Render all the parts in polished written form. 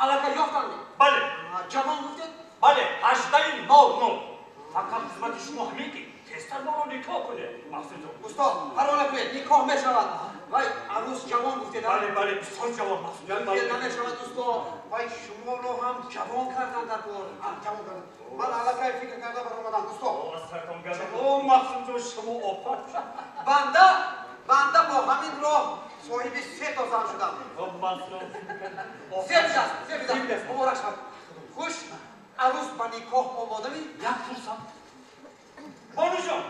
Аллакай ёфтанд? Бале. Ҷавон гуфтед? Бале, 18:00. Фақат хизмати шумо ҳамин ки тезтар моро никоҳ кунед, Махсумҷон. Устод, парво накунед, никоҳ мешавад. Вай арӯс ҷавон гуфтед? Бале, бале, бисёр ҷавон, Махсумҷон. Намешавад, устод. Вай шуморо ҳам ҷавон кардан дар кор. Ҷавон кардан. Ман аллакай фикр карда баромадам, устод. Сартон гардам. О, Махсумҷон, шумо офат. Банда бо ҳамин роҳ соҳиби се то зан шудам. Зеб аст, муборак шавад. Хуш, арӯс ба никоҳ омодами? Як фурсат. Бонуҷон,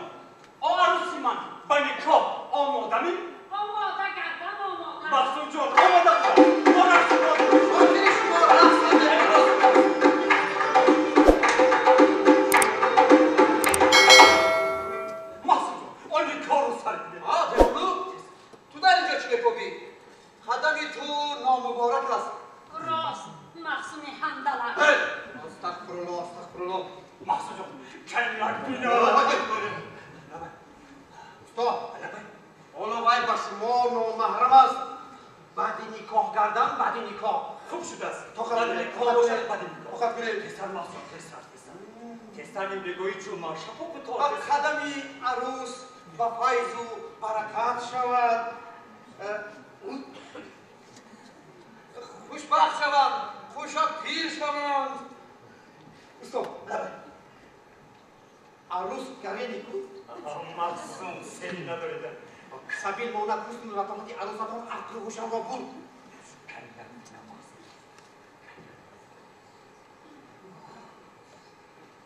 о арӯси ман ба никоҳ омодами? Омода гардам, омода. Махсумҷон, омода муборак шавад. Хотири шумо рақс мекунад. Махсумҷон, он никоҳро сар кунед. Девлу, ту дар инҷо чӣ мекобӣ? Қадами ту номуборак аст. Рост, Махсуми ҳандалак. Астағфируллоҳ, астағфируллоҳ. Махсумҷон, каллак бино. Устод, ҳоло вай ба шумо номаҳрам аст. Баъди никоҳ гардам, баъди никоҳ. Хуб шудааст. Тоқат никоҳ бошад, баъди никоҳ. Тоқат кунед. Тезтар, Махсум, тезтар, тезтар. Тезтар ин бегоҳи ҷумъа шапоку тор. Ба қадами арӯс ба файзу баракат шавад. Хушбахт шаванд, хуша пир шаванд. Устод, арӯс гарени ку? Махсум, сери надоред. Сабил монад ҳусну латофати арӯсатон ақлу ҳушамро бурд.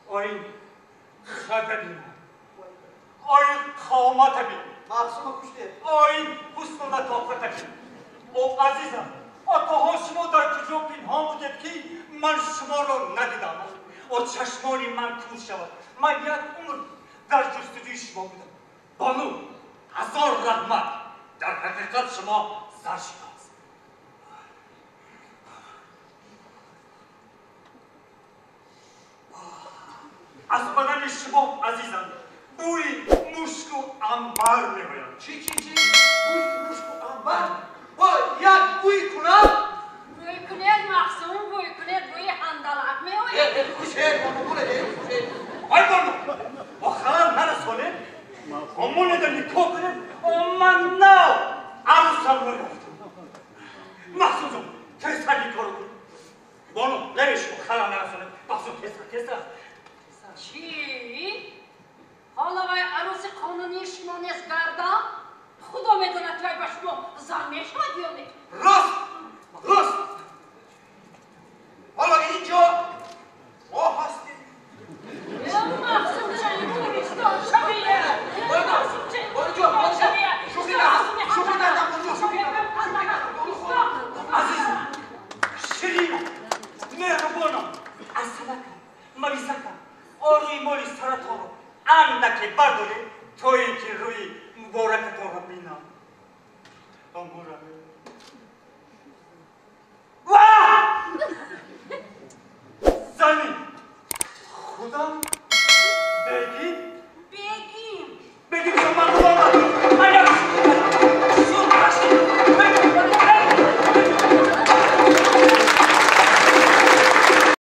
Ой, хата бин. Ой, қомата бин. Махсума куште. Ой, ҳусну латофата бин. О, азизам, то ҳол шумо дар куҷо пинҳон будед ки ман шуморо надидам? О, чашмони ман кӯр шавад. Ман як умр дар ҷустуҷӯи шумо будам. Бону, ҳазор раҳмат. Дар ҳақиқат шумо заршинос. Аз бадани шумо, азизам, бӯи мушку амбар меояд. Чӣ, чӣ, чӣ? Бӯи мушку амбар? Вой, як бӯй кунад? Бӯй кунед, Махсум, бӯй кунед, бӯи ҳандалак меояд. Хушед, бону, хушед. Ай бону, бо халал нарасонед, омонеда никоҳ кунед, о ман нав арӯсамро ёфтам. Махсумҷон, тезтар никоҳро кунед. Бону, намешумо халал нарасонед. Махсум, тезтар, тезтар. Чӣ? Ҳоло вай арӯси қонунии шумо нест гардам? Худо медонад вай ба шумо зан мешавад ё не? Рост, рост. Ҳоло инҷо мо ҳастем. Махсумчаи туристон шавия! Шӯхӣ кардам, шӯхӣ кардам. Азизам, ширинам, меҳрубонам, асалакам, маризакам, орӯи моли саратонро андаке бардоред, то ин ки рӯи муборакатонро бинам. Амурам.